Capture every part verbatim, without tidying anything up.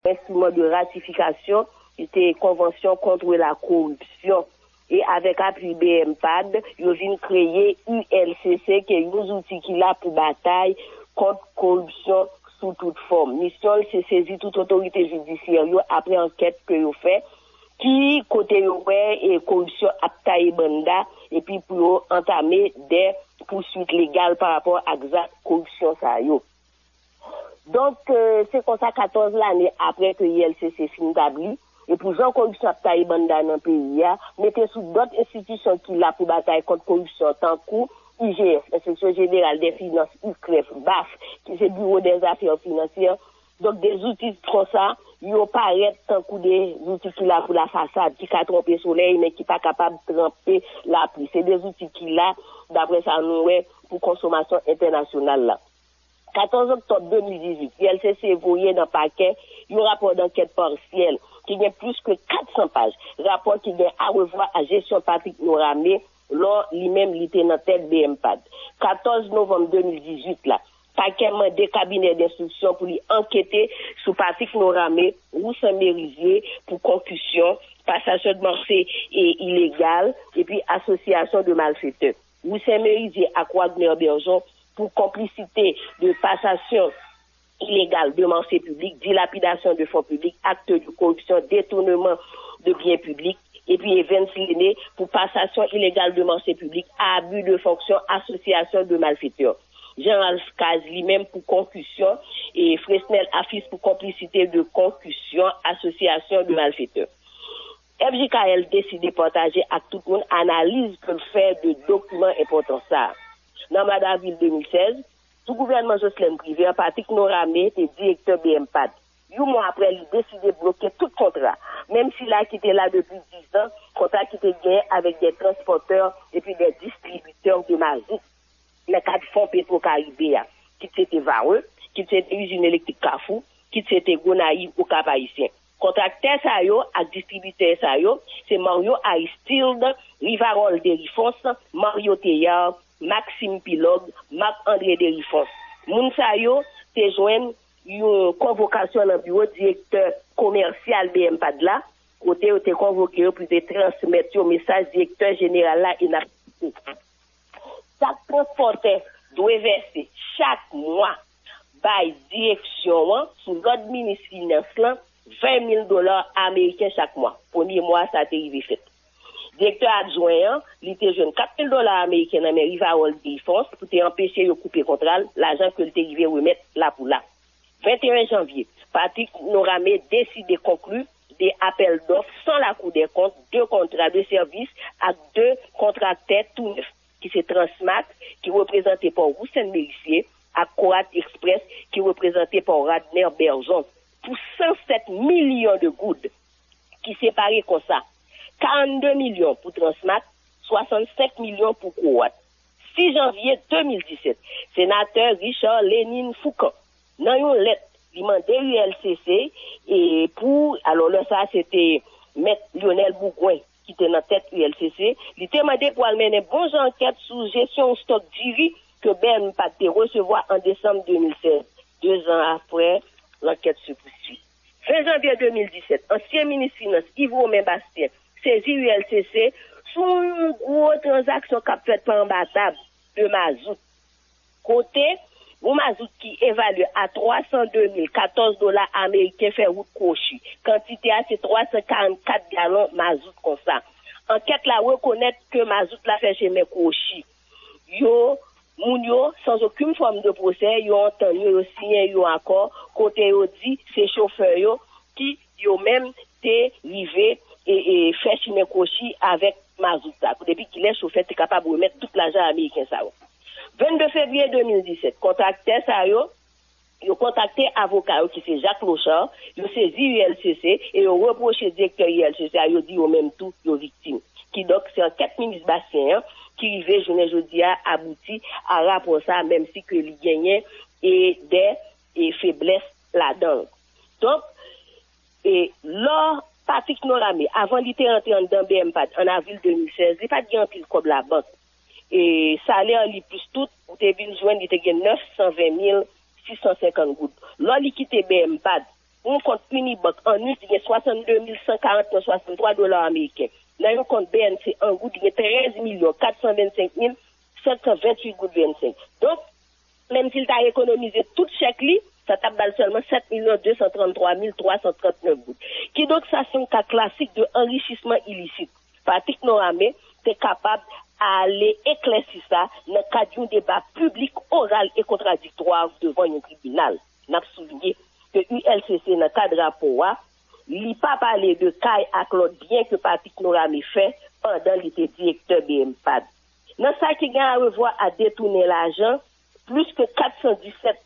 Enstriman de ratifikasyon, ki te konvansyon kont la koripsyon. E avèk apui B M pad, yo vin kreye U L C C, ke yon zouti ki la pou batay kont koripsyon sou tout fòm. Misyon l se sezi tout otorite jidisyè yo apre ankèt ke yo fè, ki kote yo wè e koripsyon ap taye banda, epi pou yo antame de pouswit legal pa rapò ak zak koripsyon sa yo. Donk, eh, se konsa, katòz lane apre ke U L C C fin tabli, e pou jan koripsyon ap taye banda nan peyi a, mete sou dòt enstitisyon ki la pou batay kont koripsyon, tankou I G F, Inspection Générale des Finances, I K R E F, baf, ki se Bureau des Affaires Financières. Donk, de zouti konsa, yo parèt tankou de zouti ki la pou la fasad, ki ka twonpe solèy, men ki pa kapab twonpe lapli. Se de zouti ki la, daprè sa nou wè, pou konsomasyon entènasyonal la. Katòz oktòb de mil dizuit, U L C C voye nan pakè yon rapò dankèt pasyèl ki gen plis ke kat san paj, rapò ki gen arevwa a jesyon Patrick Norame lò li menm li te nan tèt B M pad. Katòz novanm de mil dizuit la, pakè mande kabinè denstriksyon pou li ankete sou Patrick Norame, Roussaint Merizier pou konkisyon, passation de marché e ilegal, epi asosyasyon de malfetè. Roussaint Merizier ak Wagner Bergeon pou konplisite de passation illégale de marché public, dilapidasyon de fonds publics, acte de corruption, détournement de biens publics, epi Evens Lene pou passation illégale de marché public, abus de fonction, association de malfaiteurs. Jean Ralph Caz li menm pou konkisyon e Fresnel Afis pou konplisite de konkisyon, association de malfaiteurs. F J K L deside pataje ak tout moun analiz ke l fè de dokiman enpòtan sa a. Nan mwa davril de mil sèz, sou gouvènman Jocelerme Privert, Patrick Norame te direktè B M pad. Yon mwa apre, li deside bloke tout kontra, menm sila ki te la depi dizan, kontra ki te genyen avèk de transpòtè epi de distribitè de mazout nan kad fon Petro Caribe a, kit se te Varreux, kit se te izin elektrik Kafou, kit se te Gonayiv ou Kap Ayisyen. Kontraktè sa yo ak distribitè sa yo, se Mario Aristide, Rivarol Derifons, Mario Théard, Maxime Pilogue, Marc André Derifons. Moun sa yo te jwenn yon konvokasyon nan biwo direktè komèsyal B M pad la, kote yo te konvoke yo pou te transmèt yo mesaj direktè jeneral la e n ap site. Sak transpòtè dwe vèse chak mwa bay direksyon an sou lòd minis finans lan ven mil dola ameriken chak mwa. Premye mwa sa te rive fèt. Direktè adjwen an, li te jwenn kat mil dola ameriken nan men Rivarol Defons pou te anpeche yo koupe kontra l, lajan ke l te rive remèt la pou la. Venteyen janvye, Patrick Norame deside konkli de apèl dòf san Lakou dè Kont, de kontra de sèvis ak de kontraktè tou nèf, ki se Transmax, ki reprezante pa Roussen Merisier, ak Corat Express, ki reprezante pa Radner Bergeon, pou san sèt milyon de goud, ki separe konsa: karannde milyon pou Transmax, swasannsenk milyon pou Corat. Sis janvye de mil disèt, senatè Richard Lénine Fourcand, nan yon lèt, li mande U L C C e pou, alò, lè sa a, se te mèt Lionel Bourgoin ki te nan tèt U L C C, li te mande pou al mennen bon jan ankèt sou jesyon yon stòk diri ke B M pad te resevwa an desanm de mil sèz, dezan apre, lankèt se pousui. Ven janvye de mil disèt, ansyen minis finans Yves Romain Bastien sezi U L C C sou yon gwo tranzaksyon k ap fèt pa anba tab de mazout, kote yon mazout ki evalye a twa san de mil katòz dola ameriken fè wout kwochi. Kantite a se twa san karannkat galon mazout konsa. Ankèt la rekonèt ke mazout la fè chemen kwochi. Yo, moun yo, san okenn fòm de pwosè, yo antann yo, yo siyen yon akò kote yo di se chofè yo ki yo menm te rive e, e fè chemen kwochi avèk mazout sa. Depi kilè chofè te kapab remèt tout lajan ameriken sa yo? Vennde fevriye de mil disèt, kontraktè sa yo, yo kontakte avoka yo ki se Jacques Lochard, yo sezi U L C C e yo repwoche direktè U L C C a, yo di yo menm tou yo viktim. Kidonk, se ankèt minis Bastien an ki rive jounen jodi a abouti a rapò sa, menm si ke li genyen e de e feblès ladan l. Donk, e lò Patrick Norame, avan li te rantre anndan B M pad an avril de mil sèz, li pa t gen anpil kòb labank. E salè li plis tout, ou te vin jwenn li te gen nèf san ven mil sis san senkant goud. Lò li kite B M pad yon kont Unibank an us, li gen swasannde mil san karant pwen swasanntwa dola ameriken. Nan yon kont B N C an goud, li gen trèz milyon kat san vennsenk mil senk san venntuit goud vennsenk. Donk, menm si l ta ekonomize tout chèk li, sa t ap ba l sèlman sèt milyon de san tranntwa mil twa san trannèf goud. Kidonk, sa se yon ka klasik de anrichisman ilisit. Patrick Norame te kapab ale eklèsi sa nan kad yon deba piblik oral e kontradiktwa devan yon tribinal. N ap souliye ke U L C C nan kad rapò a, li pa pale de kay ak lòt byen ke Patrick Norame fè pandan li te direktè B M pad. Nan sa ki gen a wè a detounen lajan, plis ke kat san disèt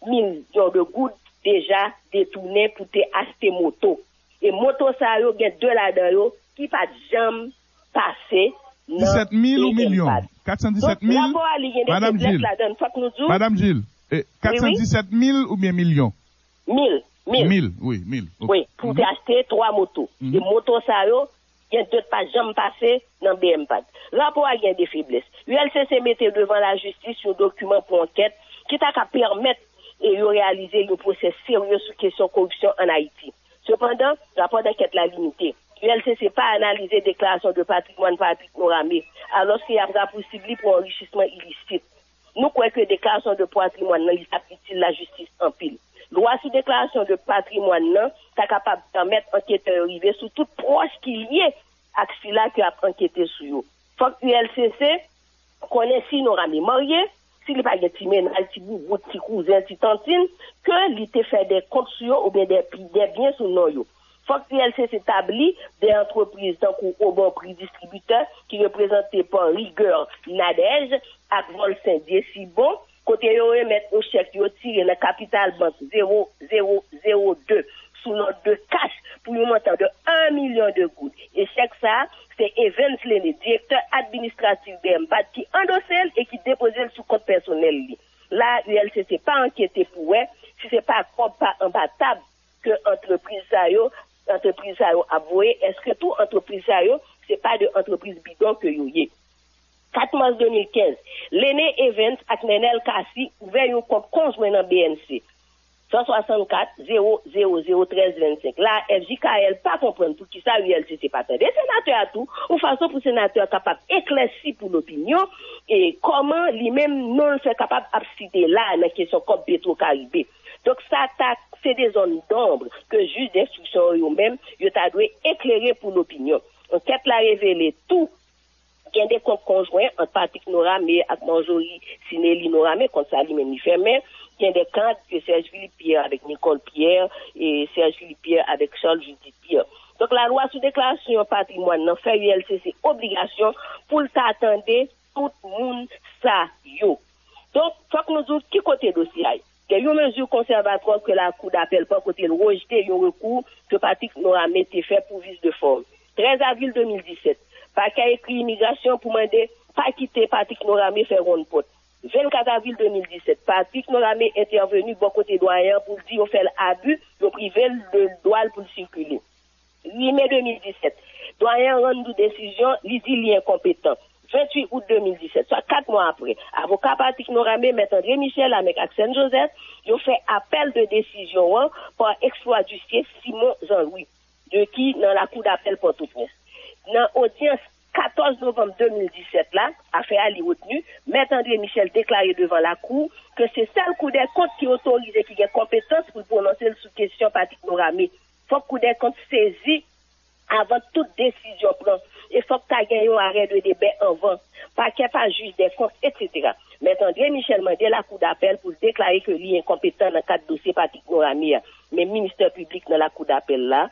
milyon de goud deja detounen pou te achte moto. E moto sa yo gen de ladan yo ki pa t janm pase nan disèt mil ou milyon? Kat san disèt mil? Donk, rapò a li gen de feblès ladan l. Fòk nou di w. Madanm Gilles, eh, kat san disèt mil oubyen milyon? Mil. Mil. Mil, wi, mil. Ok. Wi, pou te achte twa moto. E moto sa yo, gen de pa janm pase nan B M pad. Rapò a gen de feblès. U L C C mete devan lajistis yon dokiman pou ankèt ki ta ka pèmèt e yo reyalize yon pwosè serye sou kesyon koripsyon ann Ayiti. Sepandan, rapò dankèt la limite. U L C C pa analize deklarasyon de patrimwàn Patrick Norame, alòske y ap rapousib li pou anrichisman ilisit. Nou kwè ke deklarasyon de patrimwàn nan li t ap itil lajistis anpil. Lwa sou deklarasyon de patrimwàn nan ta kapab pèmèt anketè yo rive sou tout pwòch ki lye ak sila ke ap ankete sou yo. Fòk U L C C konnen si Norame marye, si li pa gen ti mennaj, ti boubout, ti kouzen, ti tantin, ke li te fè de kont sou yo oubyen de, de byen sou non yo. Fòk U L C C tabli de antrepriz tankou Obon Pri Distribitè, ki reprezante pa Rigueur Nadège ak Volcin Dieu Sibon, kote yo remèt yon chèk yo tire nan Kapital Bank zewo zewo zewo de sou nòt de kach pou yon montan de en milyon de goud. E chèk sa a, se Evens Lene, direktè administratif B M pad, ki andose l e ki depoze l sou kont pèsonèl li. La a, U L C C pa ankete pou wè si se pa kòb pa anba tab ke antrepriz sa yo, antrepriz sa yo ap voye, èske tou antrepriz sa yo, se pa de antrepriz bidon ke yo ye. Kat mas de mil kenz, Lene Evens ak Nenel Cassy ouvè yon kont konjwen nan B N C, san swasannkat zewo zewo zewo trèz vennsenk. La, F J K L pa konprann poukisa U L C C pa tande senatè a tou, yon fason pou senatè a kapab eklèsi pou lopinyon, e kòman li menm non l fè kapab ap site la nan kesyon kòb Petro Caribe. Donk, sa ta se de zòn donb ke jij denstriksyon yo menm, yo ta dwe eklere pou lopinyon. Ankèt la revele tou gen de kont konjwen ant Patrick Norame ak Marjorie Sinely Norame, kont sa li menm li fèmen. Gen de kad ke Serge Philippe Pierre avèk Nicole Pierre e Serge Philippe Pierre avèk Charles Judith Pierre. Donk, lalwa sou deklarasyon patrimwàn nan fè U L C C obligasyon pou l ta tande tout moun sa yo. Donk, fòk nou di w ki kote dosye a ye. Gen yon mezi konsèvatwa ke Lakou dapèl pran kote l rejte yon rekou ke Patrick Norame te fè pou vis de fòm. Trèz avril de mil disèt, pakè ekri imigrasyon pou mande pa kite Patrick Norame fè wonn pòt. Vennkat avril de mil disèt, Patrick Norame entèveni bò kote dwayen an pou l di yo fè l abi, yo prive l de dwa l pou l sikile. Uit me de mil disèt, dwayen an rann yon desizyon, li di li enkonpetan. Venntuit out de mil disèt, swa kat mwa apre, avoka Patrick Norame, Mèt André Michel avèk Axène Joseph, yo fè apèl de desizyon an pa ex-huissier Simon Jean Louis, de ki nan Lakou dapèl Pòtoprens. Nan odyans katòz novanm de mil disèt la, afè a li retni, Mèt André Michel deklare devan Lakou ke se sèl Kou dè Kont ki otorize, ki gen konpetans pou l pwononse l sou kesyon Patrick Norame. Fòk Kou dè Kont sezi avan tout desizyon pran. E fòk ta gen yon arè de debè anvan. Pakè pa jij dè kont, etsetera. Mèt André Michel mande Lakou dapèl pou l deklare ke li enkonpetan nan kad dosye Patrick Norame a. Men ministè piblik nan Lakou dapèl la,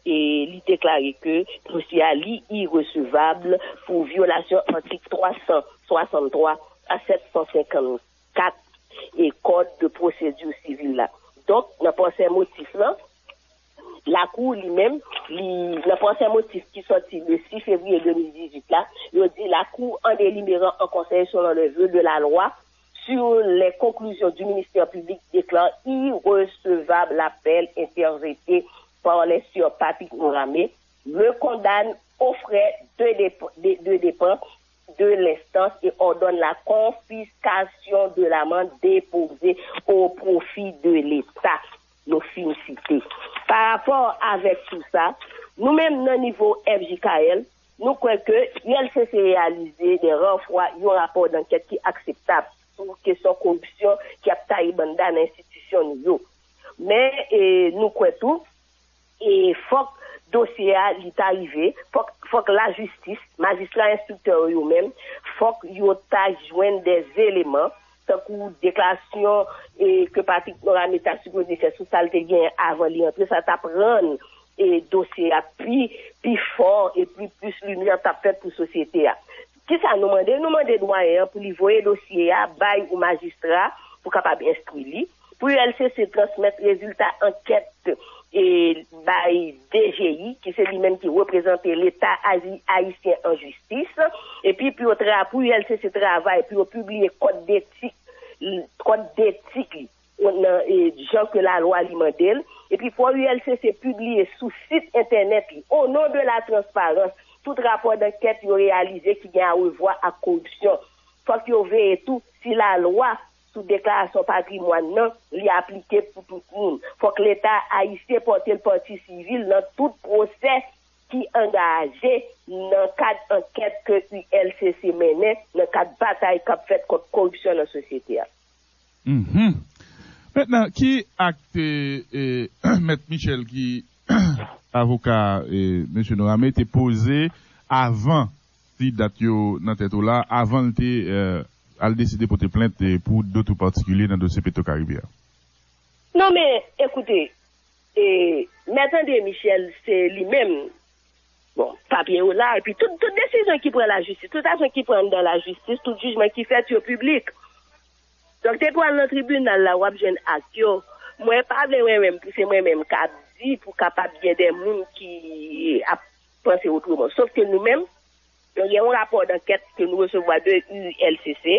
e li deklare ke dosye a li iresevab pou vyolasyon atik twa san swasanntwa a sèt san senkannkat e kòd de pwosedi sivil la. Donk, nan pwosè motif lan, Lakou li menm, li, nan pwosè motif ki sòti le sis fevriye de mil dizuit la, yo di Lakou an deliberan an konsèy selon les règles de la loi sur les conclusions du ministère public déclare irrecevable l'appel interjeté par les sieurs Patrick Norame, me condamne aux frais de dép-, de, de dépens de l'instance et ordonne la confiscation de l'amende déposée au profit de l'État. nou fin site. Pa rapò avèk tou sa, nou menm nan nivo F J K L, nou kwè ke U L C C reyalize de ra fwa yon rapò dankèt ki akseptab sou kesyon koripsyon ki ap taye banda nan enstitisyon nou yo. Men, e, nou kwè tou, e, fòk dosye a li ta rive, fòk, fòk lajistis, majistra enstriktè yo yo menm, fòk yo ta jwenn de eleman, tankou deklarasyon, e, ke Patrick Norame ta sipoze fè sou sa l te genyen avan li antre, sa t ap rann, e, dosye a pi, pi fò e pi plis limyè t ap fèt pou sosyete a. Kisa nou mande? Nou mande dwayen an pou li voye dosye a bay yon majistra pou kapab enstwi li, pou U L C C transmèt rezilta ankèt, e, bay D G I, ki se li menm ki reprezante Leta azi-, ayisyen an jistis, epi pou yo tra-, pou U L C C travay, pou yo pibliye kòd detik, kòd detik li, nan, e, jan ke lalwa li mande l, epi fò U L C C pibliye sou sit entènèt li, o non de la transparans, tout rapò dankèt yo reyalize ki gen a wevwa ak koripsyon. Fòk yo veye tou si lalwa sou deklarasyon patrimwàn nan, li aplike pou tout moun. Fòk Leta ayisyen pòte l pati sivil nan tout pwosè ki angaje nan kad ankèt ke U L C C mennen nan kad batay k ap fèt kont koripsyon nan sosyete a. Mhm. Mentnan, ki akte, e, Mèt Michel, ki avoka, e, mesye Norame, te poze avan, si dat yo nan tèt ou la, avan l te, e, al deside pote plent, e, pou dot ou patikilye nan dosye Petro Caribe a? Non, men, ekoute, e, Mèt André Michel, se li menm, bon, papye yo la, epi tout, tout desizyon ki pran lajistis, tout aksyon ki pran anndan lajistis, tout jijman ki fèt, yo piblik. Donk, depi w al nan tribinal la, w ap jwenn ak yo. Mwen pa vle mwen menm, pou se mwen menm k ap di, pou kapab gen de moun ki ap panse otreman. Sof ke nou menm, nou gen yon rapò dankèt ke nou resevwa de U L C C,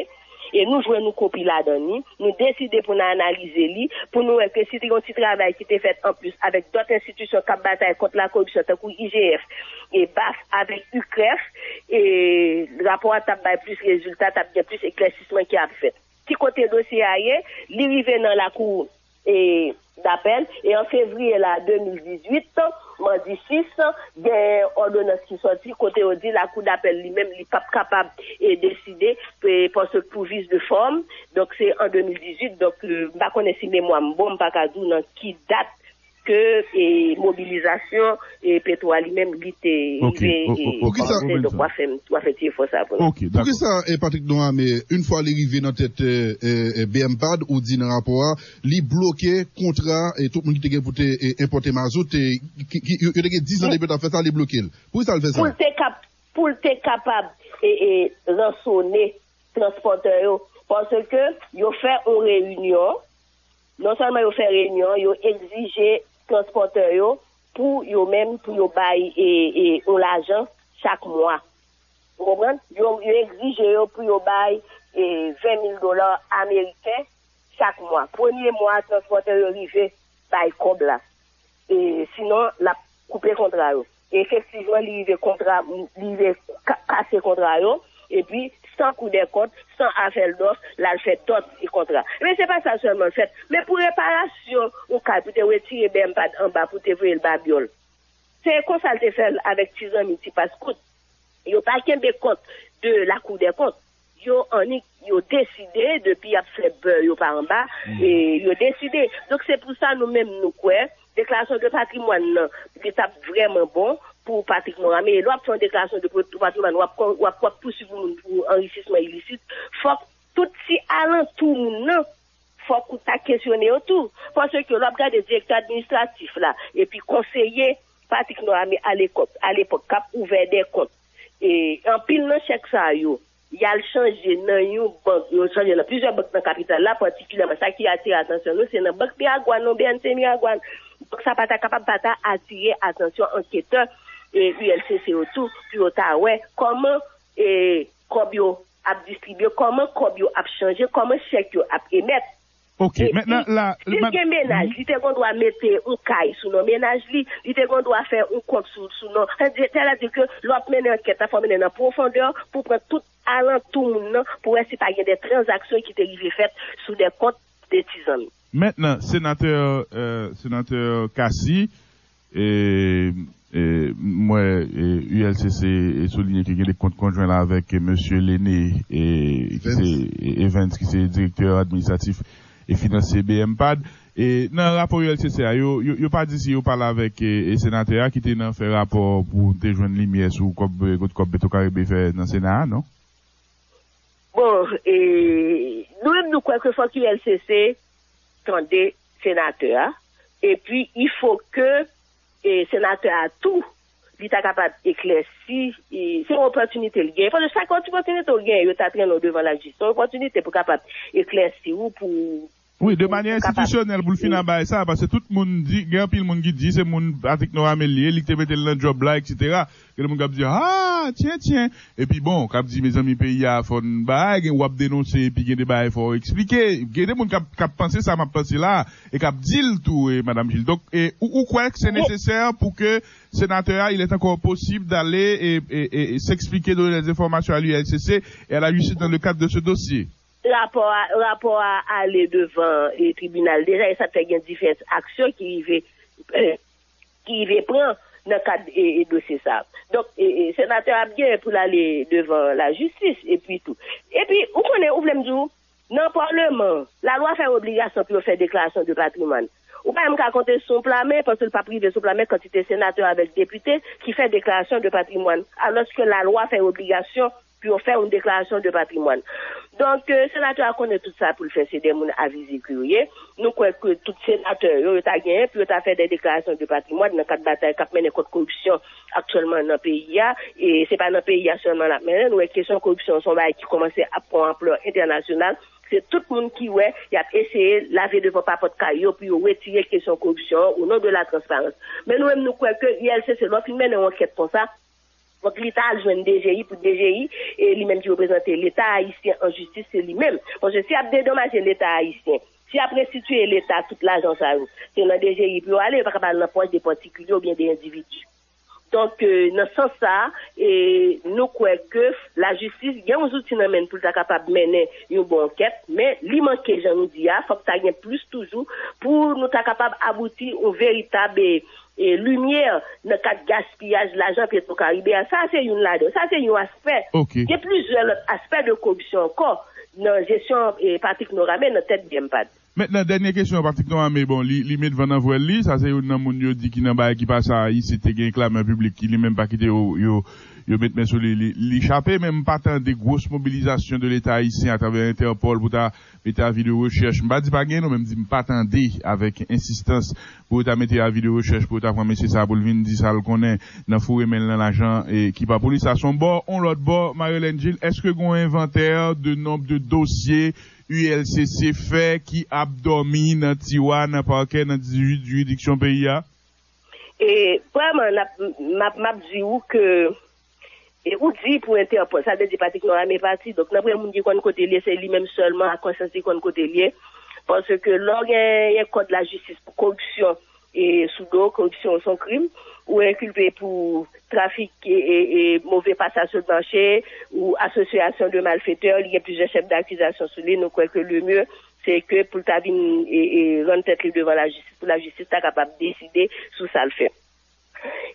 e nou jwenn yon kopi ladan li, nou deside pou n analize li, pou nou wè ke si te gen yon ti travay ki te fèt anplis avèk dòt enstitisyon k ap batay kont lakoripsyon, tankou I G F, e baf avèk U C R E F, e rapò a t ap bay plis rezilta, t ap gen plis eklèsisman ki ap fèt. Ki kote dosye a ye? Li rive nan lakou, e, dapèl, e an fevriye la de mil dizuit, madi sis, gen òdonans ki sòti kote yo di lakou dapèl li menm li p ap kapab, e, deside, e, paske pou vis de fòm, donk se an de mil dizuit, donk, e, m pa konnen si memwa m bon, m pa ka di w nan ki dat ke, e, mobilizasyon, e, Petro a li menm li te rive, e, kòmanse, donk w a fè, w a fè ti efò sa pou nou. Ok, dakò. Poukisa, e, Patrick Norame, yon fwa li rive nan tèt, e, e, e, BMPAD, ou di nan rapò a, li bloke kontra, e, tout moun ki te gen pou te, e, enpòte mazout, e, ki, ki, yo, yo te gen diz an depi yo t ap fè sa, li bloke l. Poukisa l fè sa? Pou l te kap-, pou l te kapab, e, e, ransone transpòtè yo, paske yo fè yon reyinyon, non sèlman yo fè reyinyon, yo egzije transpòtè yo pou yo menm, pou yo bay, e, e, yon lajan chak mwa. Ou konprann? Yo, yo egzije yo pou yo bay, e, ven mil dola ameriken chak mwa. Premye mwa, transpòtè yo rive bay kòb la. E, sinon, l ap koupe kontra yo. E efektivman, li rive kontra, li rive ka-, kase kontra yo, epi san Kou dè kont, san apèl dòf, l al fè dòt kontra. Men se pa sa sèlman l fèt, men pou reparasyon yon kay, pou te retire BMPAD anba, pou te voye l Babyòl. Se konsa l te fè l avèk ti zanmi, ti pas kout. Yo pa kenbe kont de Lakou dè kont. Yo annik, yo deside, depi y ap fè bè yo pa anba, e yo deside. Donk, se pou sa nou menm nou kwè, deklarasyon de patrimwàn nan, li t ap vrèman bon pou Patrick Norame. E lè w ap fè yon deklarasyon de patrimwàn, w ap, w ap, w ap pousuiv yon moun pou anrichisman ilisit, fòk tout ti alantou moun nan, fòk ou ta kesyone yo tou. Paske lè w ap gade direktè administratif la, epi konseye Patrick Norame alepòk, alepòk k ap ouvè de kont, e anpil nan chèk sa yo, y al chanje nan yon bank, yo chanje nan plizyè bank nan kapital la, patikilyèman sa ki atire atansyon nou, se nan Bank Miragwàn, nan B N C Miragwàn. Bank sa pa ta kapab pa ta atire atansyon anketè, e, U L C C yo tou, pou yo ta wè kòman, e, kòb yo ap distribye, kòman kòb yo ap chanje, kòman chèk yo ap emèt. Ok, mentnan la, si l gen mennaj, li te gen dwa mete yon kay sou non mennaj li, li te gen dwa fè yon kont sou, sou non. Sètadi ke lè w ap mennen ankèt la, fò w mennen nan pwofondè pou pran tout alantou moun nan, pou wè si pa gen de tranzaksyon ki te rive fèt sou de kont de ti zanmi. Mentnan, senatè, euh, senatè Cassy, e, e, m wè, e, U L C C e soulinye ke gen de kont konjwen la avèk, e, mesye Lene, e, ki se, e, Evans, ki se direktè administratif e finansye B M pad. E nan rapò U L C C a, yo, yo, yo pa di si yo pale avèk, e, e senatè a ki te nan fè rapò pou te jwenn limyè sou kòb, e, kòb Petro Caribe fè nan Sena a, non? Bon, e, nou menm nou kwè ke fòk U L C C tande senatè a, epi il faut que e, senatè a tou, li ta kapab eklèsi, e, se yon opòtinite li genyen. Paske chak opòtinite w genyen, yo ta trennen w devan lajistis. Se yon opòtinite pou kapab eklèsi w, pou. Wi, de manyè enstitisyonèl pou l fin a bay sa, paske tout moun di, gen anpil moun ki di se moun Patrick Norame l ye, li ki te mete l nan djòb la, etsetera. Gen de moun k ap di, ah, tyen, tyen. Epi bon, k ap di, mezanmi, peyi a fò n bay, gen w ap denonse, epi gen de bagay fò w eksplike. Gen de moun k ap, k ap panse sa m ap panse la, e k ap di l tou, e, Madam Gilles. Donk, e, ou, ou kwè ke se nesesè pou ke senatè a, il est encore possible d'aller et, et, et, et s'expliquer, donner des informations à l'U L C C et à la justice dans le cadre de ce dossier? Rapò a, rapò a ale devan, e, tribinal deja, e sa fè gen divès aksyon ki rive, ki rive pran nan kad, e, e, dosye sa. Donk, e, e, senatè a ap gen pou l ale devan lajistis, epi tou. Epi, ou konnen, ou vle m di w, nan paleman, lalwa fè obligasyon pou yo fè deklarasyon de patrimwàn. Ou pa menm ka konte sou yon pla men, paske l p ap rive sou pla men kantite senatè avèk depite ki fè deklarasyon de patrimwàn, alòske lalwa fè obligasyon pou yo fè yon deklarasyon de patrimwàn. Donk, e, senatè a konnen tout sa pou l fè, se de moun avize ke yo ye. Nou kwè ke tout senatè yo, yo ta genyen pou yo ta fè de deklarasyon de patrimwàn nan kad batay k ap mennen kont koripsyon aktyèlman nan peyi a. E se pa nan peyi a sèlman l ap mennen. Nou wè kesyon koripsyon se yon bagay ki kòmanse ap pran anplè entènasyonal. Se tout moun ki wè y ap eseye lave devan papòt kay yo pou yo retire kesyon koripsyon an o non de la transparans. Men nou menm nou kwè ke U L C C, lè w fin mennen yon ankèt konsa, fòk li ta al jwenn D G I pou D G I, e li menm ki reprezante Leta ayisyen an jistis, se li menm. Paske si y ap dedomaje Leta ayisyen, si y ap restitiye Leta tout lajan sa yo, se nan D G I pou yo ale, yo pa ka al nan pòch de patikilye oubyen de endividi. Donk, e, nan sans sa a, e, nou kwè ke lajistis gen yon zouti nan men l pou l ta kapab mennen yon bon ankèt, men li manke, jan nou di a, fòk ta gen plis toujou pou nou ta kapab abouti yon veritab, e, e, limyè nan kad gaspiyaj lajan Petro Caribe a. Sa se youn ladan. Sa se yon aspè. Gen plizyè lòt aspè de koripsyon ankò nan jesyon, e, Patrick Norame nan tèt B M pad. Mentnan, dènye kesyon, Patrick Norame, bon, li, li met van nan vwèl li, sa se youn nan moun yo di ki nan bagay ki pase a, isit te gen klamè piblik ki li menm pa kite yo, yo, yo met men sou li, li, li chape, men m pa tande gwo mobilizasyon de Leta ayisyen atravè Entèpòl pou ta mete avi de rechèch. M pa di pa gen, non, men m di m pa tande avèk ensistans pou yo ta mete avi de rechèch, pou yo ta pran mesye sa a pou l vin di sa l konnen nan foure men l nan lajan e ki pa pou li. Sa se yon bò, yon lòt bò, Marie Hélène Gilles, èske gen yon envantè de nonb de dosye U L C C fè ki ap dòmi nan tiwa, nan pakè, nan dizuit jiridiksyon peyi a? E, vrèman, n ap, m ap, m ap di w ke, e, ou di pou Entèpòl, sa vle di Patrick Norame pati. Donk, nan premye moun ki konn kote l ye, se li menm sèlman, ak konsyans li konn kote l ye. Paske lè w gen yon kòd lajistis pou koripsyon, e, sou do, koripsyon se yon krim, ou enkilpe pou trafik e, e, e move pasasyon de mache, ou asosyasyon de malfetè, li gen plizyè chèf dakizasyon sou li, nou kwè ke le mieux, se ke pou l ta vin e, e rann tèt li devan lajistis, pou lajistis ta kapab deside sou sa l fè.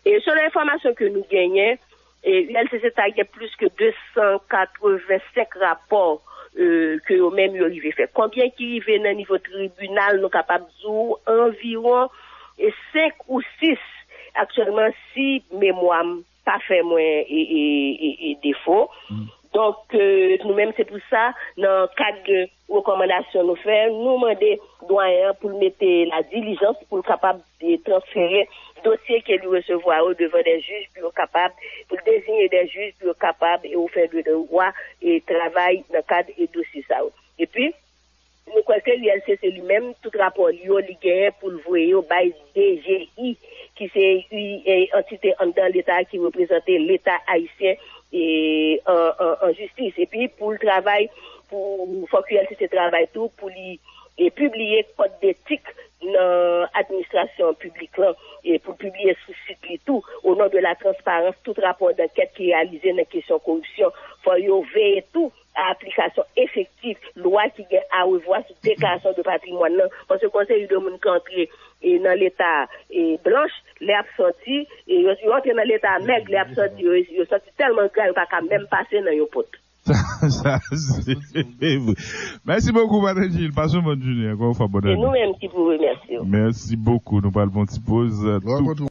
E selon enfòmasyon ke nou genyen, e U L C C ta gen plis ke de san katrevensenk rapò, e, ke yo menm yo rive fè. Konbyen ki rive nan nivo tribinal, nou kapab di w anviwon, e, senk ou sis aktyèlman, si memwa m pa fè mwen, e, e, e, e defo. Donk, e, nou menm, se pou sa, nan kad de rekòmandasyon nou fè, nou mande dwayen an pou l mete ladilijans pou l kapab, e, transfere dosye ke li resevwa yo devan de jij pou yo kapab, pou l deziye de jij pou yo kapab, e, ou fè de dwa, e, travay nan kad, e, dosye sa yo. Epi, nou kwè ke U L C C li menm, tout rapò li yo, li genyen pou l voye yo bay D G I, ki se, e, antite anndan Leta ki reprezante Leta ayisyen, e, an, an, an jistis. Epi pou l travay, pou, fòk U L C C travay tou pou li, e, pibliye kòd detik nan administrasyon piblik lan, e pou l pibliye sou sit li tou, o non de la transparans, tout rapò dankèt ki reyalize nan kesyon koripsyon, fò yo veye tou aplikasyon efektif lwa ki gen arevwa sou deklarasyon de patrimwàn nan. Paske gon seri de moun ki antre e, nan leta e, blanch, lè y ap sòti, e, yo, yo antre nan leta mèg, lè y ap sòti, yo, yo sòti tèlman gra, yo pa ka menm pase nan yon pòt. Sa, sa, se vre. Mèsi bokou, Patnè Gilles. Pase yon bòn jounen. Ankò yon fwa, bòn Se ane. Nou menm ki pou remèsye w. Mèsi bokou. Nou pral pran yon ti poz. Tou